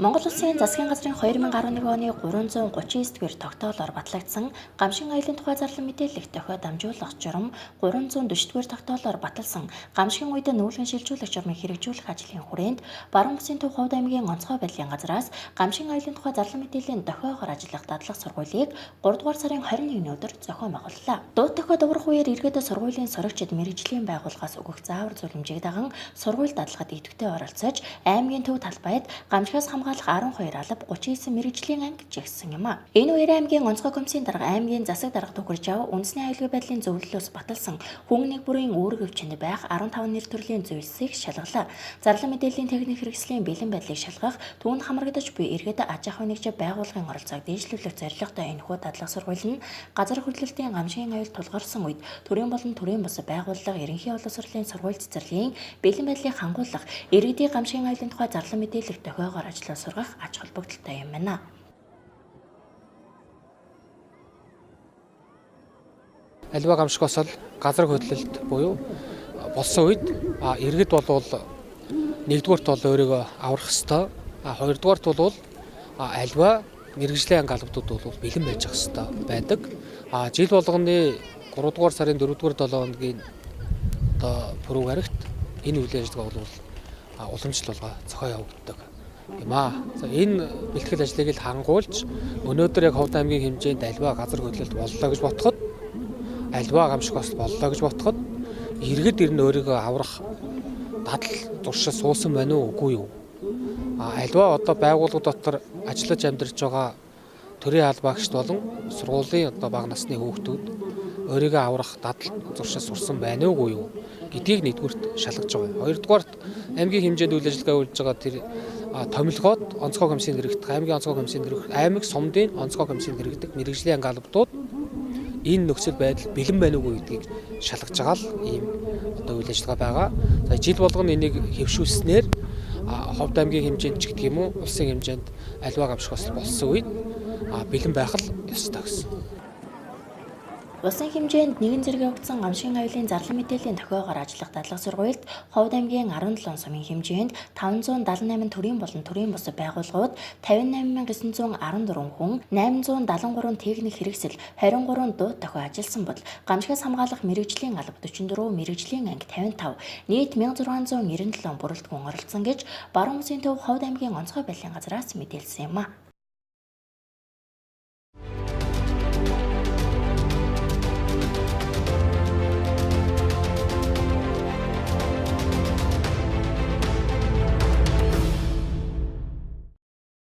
Монгол Улсын засгийн газрын 2011 оны 339 дугаар тогтоолоор батлагдсан гамшин аюулын тухай зарлан мэдээлэх дохио дамжуулах журам, 340 дугаар тогтоолоор баталсан гамшигын үед нүүлгэн шилжүүлэх журмыг хэрэгжүүлэх ажлын хүрээнд Баруун бүсийн төв Ховд аймгийн онцгой байдлын газраас гамшин аюулын тухай зарлан мэдээллийн дохиогоор ажиллах дадлах сургуулийг 3 дугаар сарын 21-ний өдөр зохион байгууллаа. Дуу дохио дуурах үеэр иргэд сургуулийн сурагчид мэргэжлийн байгууллагаас өгөх заавар зөвлөмжийг даган сургууль дадлагад идэвхтэй оролцож, аймгийн төв талбайд гамшигаас хамгаалах 12 алба 39 мэргэжлийн анги жигссэн юм а. Энэ үеэр аймгийн онцгой комиссийн дарга, аймгийн засаг дарга Түгэржав үндэсний аюулгүй байдлын зөвлөлөөс баталсан хүн нэг бүрийн үүрэг өвчнөд байх 15 нэр төрлийн зүйлсийг шалгалаа. Зарлан мэдээллийн техник хэрэгслийн бэлэн байдлыг шалгах, түүнд хамрагдаж буй иргэд, аж ахуйн нэгжид байгууллагын оролцоог дээшлүүлэх зорилготой энэхүү дадлага сургууль нь газар хөдлөлтийн гамшигын аюул тулгарсан үед төрийн болон төрийн бус байгууллага, ерөнхий боловсролын сургууль цэцэрлэгийн бэлэн байдлыг хангуулах, иргэдийн гамшигын аюулын тухай зарлан мэдээлэх дохиогоор ажиллаж сургах ач холбогдолтой юм байна. Аливаа гамшиг босол газар хөдлөлт буюу болсон үед иргэд болвол нэгдүгээрт бол өөрийгөө аврах ёстой. Хоёрдугаарт бол аливаа мэргэжлийн анги албадууд бол бэлэн байж ах ёстой байдаг. Жил болгоны 3 дугаар сарын 4 дугаар 7 хоногийн одоо пүрэв гарагт энэ үйл ажиллагаа бол уламжлал болгоо зохион явагддаг юм аа. За, энэ бэлтгэл ажлыг л хангуулж өнөөдөр яг Ховд аймгийн хэмжээнд аливаа газар хөдлөлт боллоо гэж бодоход, аливаа гамшиг бас боллоо гэж бодоход иргэд ер нь өөрийгөө аврах дадал зуршил суусан байна уу, үгүй юу? Аливаа одоо байгууллага дотор ажиллаж амьдарч байгаа төрийн албаагчд болон сургуулийн одоо бага насны хүүхдүүд өөрийгөө аврах дадал зуршил сурсан байна уугүй юу гэдгийг нэгдүгüрт шалгаж байгаа. Хоёрдугаарт аймгийн хэмжээнд үйл ажиллагаа явуулж байгаа тэр томилгоод онцгой комиссийн дэрэгдэх, аймгийн онцгой комиссийн дэрэгдэх, аймаг сумдын онцгой комиссийн дэрэгдэх мэргэжлийн анги албадууд энэ нөхцөл байдал бэлэн байна уугүй гэдгийг шалгаж байгаа л ийм одоо үйл ажиллагаа байгаа. За, жил болгоно энийг хэвшүүлснээр Ховд аймгийн хэмжээнд ч гэдэг юм уу, улсын хэмжээнд аливаа гамшиг бас болсон үед бэлэн байх л ёстой гэсэн. Улсын хэмжээнд нэгэн зэрэг явагдсан гамшигын аюулын зарлан мэдээллийн дохиогоор ажиллах дадлага сургуульд Ховд аймгийн 17 сумын хэмжээнд 578 төрийн болон төрийн бус байгууллагууд, 58,914 хүн, 873 техник хэрэгсэл, 23 дуу дохио ажилласан бол гамшигаас хамгаалах мэргэжлийн алба 44, мэргэжлийн анги 55, нийт 1697 бүрэлдэхүүн оролцсон гэж Баруун бүсийн төв Ховд аймгийн онцгой байдлын газраас мэдээлсэн юм а.